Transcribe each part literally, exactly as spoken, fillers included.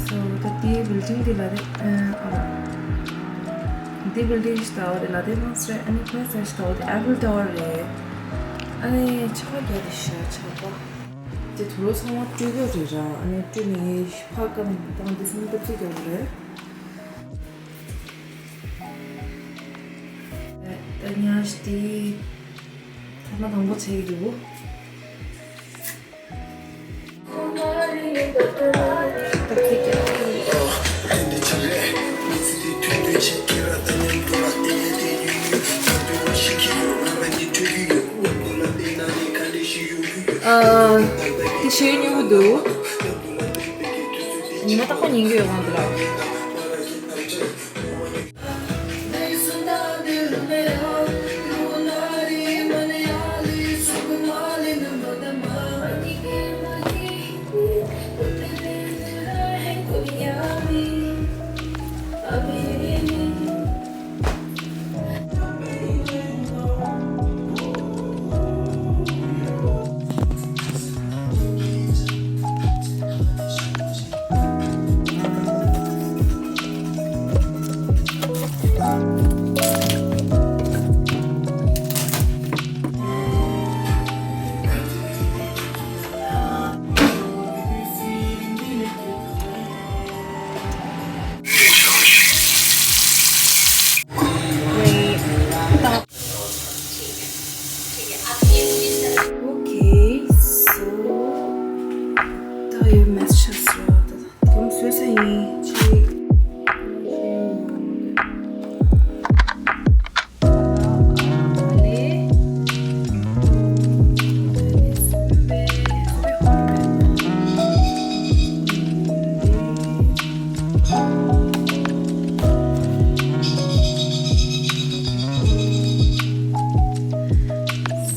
So, ད་དེའི་བིལ་ཌིང་དེ་ལ་རེད། ཨ། འདི་བིལ་ཌིང་ཞིག་ལྟ་བ་རེད་ལ། དེ་མང་སྲིད། ཨ་ནི་ཁོས་ཟེར་ཞིག་ལྟ་བ་དེ་ཨེ་ཕལ་ཊ་ཝར་རེད། ཨ་ནི་ཆར་པ་རྒྱག་དེ་ཤ་ཆར་པ། དེ་དུ་ལོ་ཚང་མ་སྤྲོད་ཡོད་རེད་ར། ཨ་ནི་སྤྲོད་ནས་ཕ་ཀ་ནས་བཏང་དེ་ཚང་མ་སྟབས་བདེ་རྒྱག་གི་རེད། ད་ཉལ་ཞིག་དེ་ཐ་མ་དང་པོ་བྱེད་ཀྱི་འདུག་ཨ། དེ་ཞེ་པོ་སྙན་པོ་འདུག་ཉི་མ་རྟག་པར་ཉན་གྱི་ཡོད་གང་འདུག་ལ། Okay, so ད་ཡོད་མེད་ཆགས་སོང་། ད་དུང་བཟོས་ས་ཡིན་ཅིག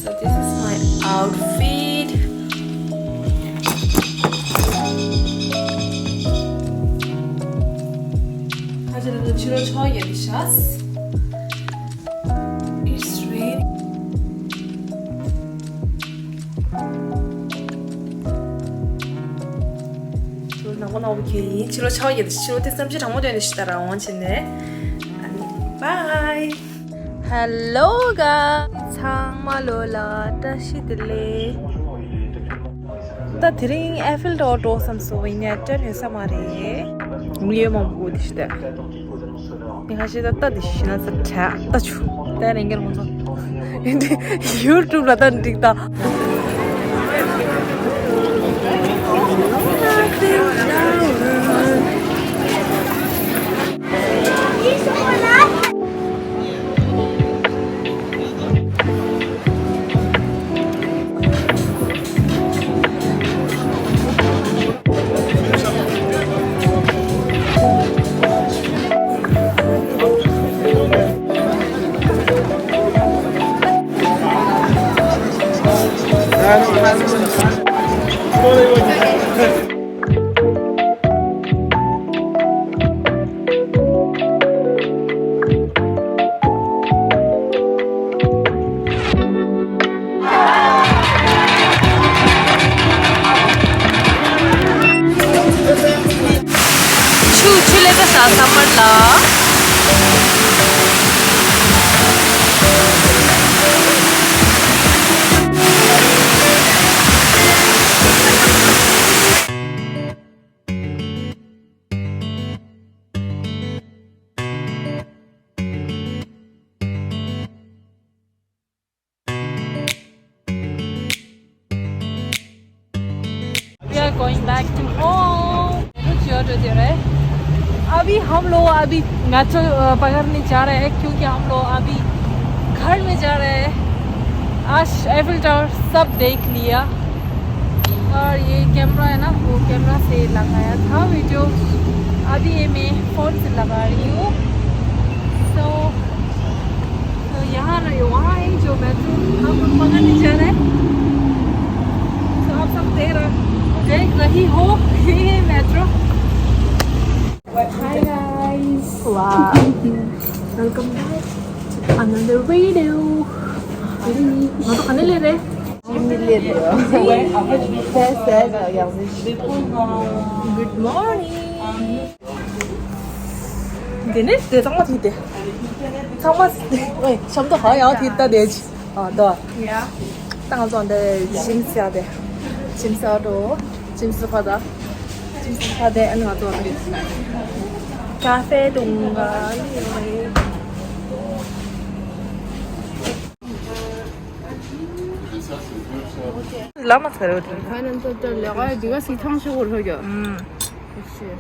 So this is my outfit. ཁ་ཆེ་ལ་ཕྱི་ལོ་ཆོག་ཡོད་ཤག It's raining. ཕྱི་ལོ་ནག་པོ་ནག་པོ་ཁྱེར་ཡིན། ཕྱི་ལོ་ཆོག་ཡོད་ཤག་ཕྱི་ལོ་དེ་བསམ་ཤེས་དྲང་མོ་དོན་དུ་ཞིག་ད་རང་དབང་བྱས་ནས། ཨ་ནི་bye. Hello guys, ཚང་མ་ལོ་ལ་བཀྲ་ཤིས་བདེ་ལེགས། ད་དེ་རིང་ཨེ་ཕེལ་ཊ་ཝར་འགྲོ་བསམ་སོང་། ཡིན་ནའི་ཊེན་ཡོད་ས་མ་རེད། ངུ་ཡོད་མང་པོ་དེ་ཤི་ད། ངས་ཁ་ཤས་ད་ལྟ་དེ་ཤི་ན་ཚ་དྲག་ལྟ་ཆུ། ད་རེ་འགན་ཁོང་ཚོ་ཡུ་ཊུབ་ལ་ད་འགྲིག་ད། ཆུ་ཆུ་ལས་ཀ་བྱ་ས་མར་ལ། We are going back to home. What's your day, right? अभी हम लोग अभी मेट्रो पकड़ने जा रहे हैं, क्योंकि हम लोग अभी घर में जा रहे हैं। आज एफिल टावर सब देख लिया। और ये कैमरा है ना, वो कैमरा से लगाया था वीडियो। अभी ये मैं फ़ोन से लगा रही हूँ। सो तो यहाँ ना, ये वहाँ है जो मेट्रो हम लोग पकड़ने जा रहे हैं। तो आप सब देख रहे, देख रही हो, ये है metro. Hi guys. Wow. Welcome back to another video. ང་ཚོ་ག་ནས་སླེབས་རེད། ཇིམ་ནས་སླེབས་རེད། ཟས་ཟས་ཡག་ཟིག Good morning. འདི་ནས་དེ་ཚང་མ་དེ་དེ། ཚང་མ་ཨེ་ཤམ་ཏོ་ཧ་ཡང་དེ་ལྟ་དེ་ཅི། ཨ་དོ། ཡ། ད་ང་ཚོ་འདི་ཇིམ་ཟ་དེ། ཇིམ་ཟ་འགྲོ། ཇིམ་ཟ་ཕ་ད། ཇིམ་ཟ་ཕ་དེ་ཨ་ནི་ང་ཚོ་འདི། ཀ་ཧྥེ་དུང་ག་ལི་རེད། ལ་མ་ཚ་རེད་དེ། ཁ་ནང་ཚོ་ལས་ཀ་འདི་ག་སི་ཐང་ཤོག་གོ་ལྷོ་རྒྱ། ཨུམ། ཤེས།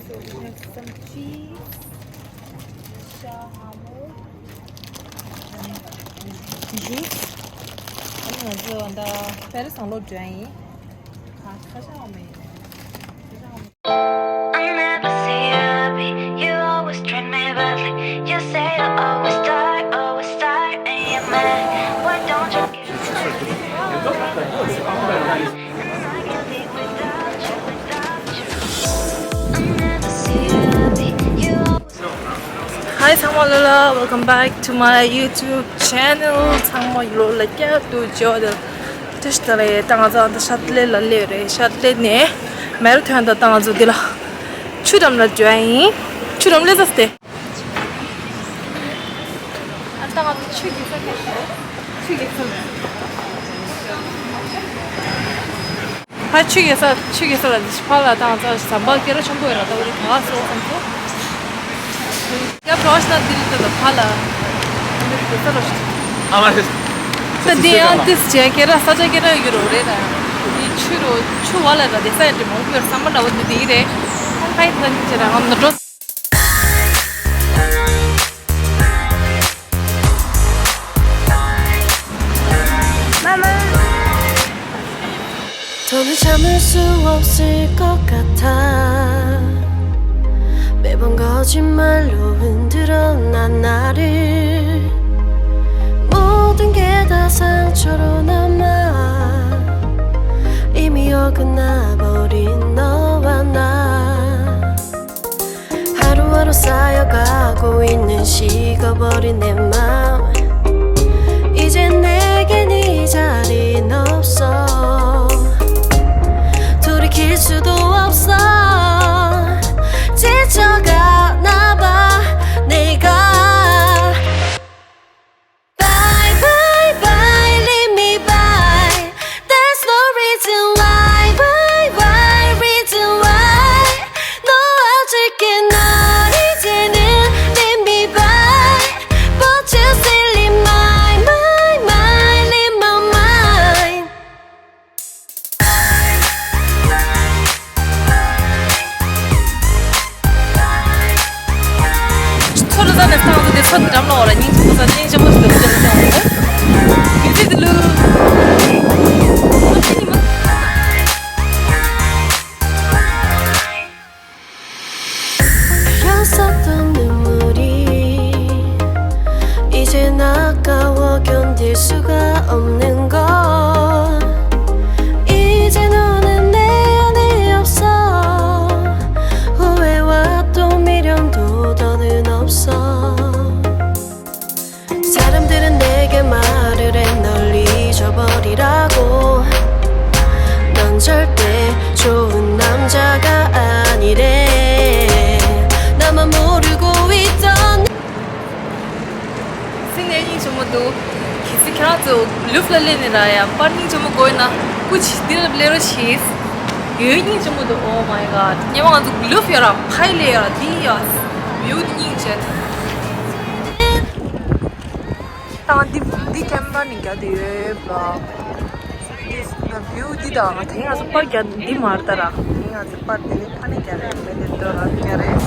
So we have some cheese, shawarma, juice. ཨ་ནི་ང་ཚོ་ད་པེ་རི་སང་ལོ་འགྲོ་ཡིན། ཁ་ཁ་ཤ་འོ་མ་ཡིན། ཁ་ཤ་འོ་མ། I never see you happy. You always treat me badly. You say you always tired, always tired, and you're mad. Why don't you give me Hi ཚང་མ་ལོ་ལ། welcome back to my YouTube channel. ཚང་མ་ལོ་ལ་བསྐྱར་དུ་འབྱོར་བ་དེ་ཏིས་ཏ་རེ། ད་ང་ཚོ་ད་ཤར་ཏི་ལེ་ལ་སླེབས་རེད། ཤར་ཏི་ལེ་ནས་མེ་ར་ཐོན་ད་ད་ང་ཚོ་འདི་ལ་ཆུ་འགྲམ་ལ་འགྲོ་ཡ་ཡིན། ཆུ་འགྲམ་སླེབས་ཚར་ཏེ། ཨ་ད་ང་ཚོ་ཆུ་རྒྱག་ས་ག་ཆུ་རྒྱག་ས་ལ། ཕ་ཆུ་རྒྱག་ས་ཆུ་རྒྱག་ས་ལ་འདི་ཕ་ལ་ད་ང་ཚོ་ཟམ་པ་སྐེ་ར་ཆེན་པོ་ཡོད་ར། ད་འོ་རེ་ག་སོང་བསམ་ཚོ། ཡ་བྲོ་ཤ་ན་འདི་རི་ད་ད་ཕ་ལ་འདི་རི་ད་ས་རོ་ཤ། ཨ་མ་རེད། ད་འདི་ཡང་ཏིས་བྱས་སྐེ་ར་ས་ཆ་སྐེ་ར་ཡོད་རོ་རེད་ད། འདི་ཆུ་རོ་ཆུ་བ་ལ་ད་དེ་ས་ཡ་འདི་མང་པོ་ཡོད་ས་མ་འདྲ་བོ་འདི་འདི་རེད། ཁོང་ཁ་ཡི་ད་འདི་བྱས་ར་ང་མ་འགྲོ། 더 이상 참을 수 없을 것 같아. 매번 거짓말로 흔들어 난 나를. 모든 게 다 상처로 남아. 이미 어긋나버린 너와 나. 하루하루 쌓여가고 있는 식어버린 내 맘. 이제 내게 네 자리는 없어. 돌이킬 수도 없어. 지쳐가나 봐 내가. Bye bye bye, leave me bye. There's no reason why, why, why, reason why. 놓아줄게 널 이제는, leave me bye. But you still in my, my, my, leave my mind. ཚོར་ཟ་ནས་སྟངས་དེ་ཚོ་འདི་འགྲམ་ལ་འོ་ར་སྙིང་རྗེ་པོ་ཟ། སྙིང་རྗེ་པོ་ཟ་འདི་འགྲམ་ལ་འོ་ར། ཡིན་ཚེ་འདི་ལུ། 었었던 눈물이 이젠 아까워 견딜 수가 없는 것. 이제 너는 내 안에 없어. 후회와 또 미련도 더는 없어. 사람들은 내게 말을 해 널 잊어버리라고. 넌 절대 좋은 남자가 아니래. 나만 모르고 있던. སེམས་ནས་སྙིང་རྗེ་མོ་འདུག་གལ་སྲིད་ཁྱེད་རང་ཚོ་ལུབ་ལ་སླེབས་ནས་ར་ཡ་པར་སྙིང་རྗེ་མོ་དགོས་ན་སྐུ་མཁྱེན་འདི་ལ་སླེབས་རོགས་བྱེད། ཡོད་སྙིང་རྗེ་མོ་འདུག Oh my god. སྔོན་མ་ང་ཚོ་ལུབ་ཡོད་ར་ཕ་ཡི་སླེབས་ཡོད་ར་འདི་ཡ་ཡོད་སྙིང་རྗེ། ད་ང་འདི་འདི་ཀེམ་པ་ནས་རྒྱག་དུས་ཡོད་པ། བིའུ་འདི་དང་དེ་ང་ཚོ་པར་རྒྱག་འདི་མ་རེད་ད་ར། དེ་ང་ཚོ་པར་དེ་ནི་ཕ་ནི་རྒྱག་རེད་མེད་དེ་འདོད་ར་རྒྱག་རེད།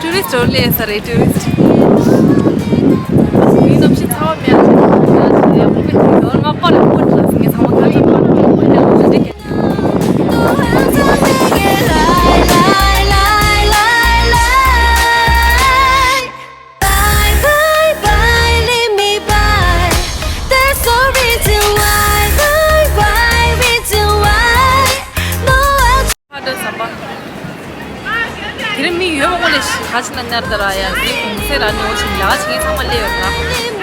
ཊུ་རི་སི་ཊི་འོ་ལེ་ས་རེད་ཊུ་རི་སི་ཊི། ངའི་གནམ་གཤིས་ཚ་བ་མེད་ལ་ཞིག་ཡག་པོ་ཡོད། ང་པར་ཡག་པོ་འདྲ་ཟིན་ངའི་ཚང་མ་ཁ་ཚ་པར་ཡག་པོ་འདྲ་ཟིན་གྱི། Bye, bye, bye, leave me by. There's no reason why, why, why, reason why. No, I'll ཕ་དྲོ་བསམ་པ། དེ་རིང་མི་ཡོད་མ་གོ་ལེ་ཤི་ག་ཅི་ན་ཉར་ད་ར་ཡ་ཟི་གུང་སེ་ར་ནི་འོ་ཞིག་ལ་ཆི་ངའི་ཚང་མ་ལེ་ཡོད་ར།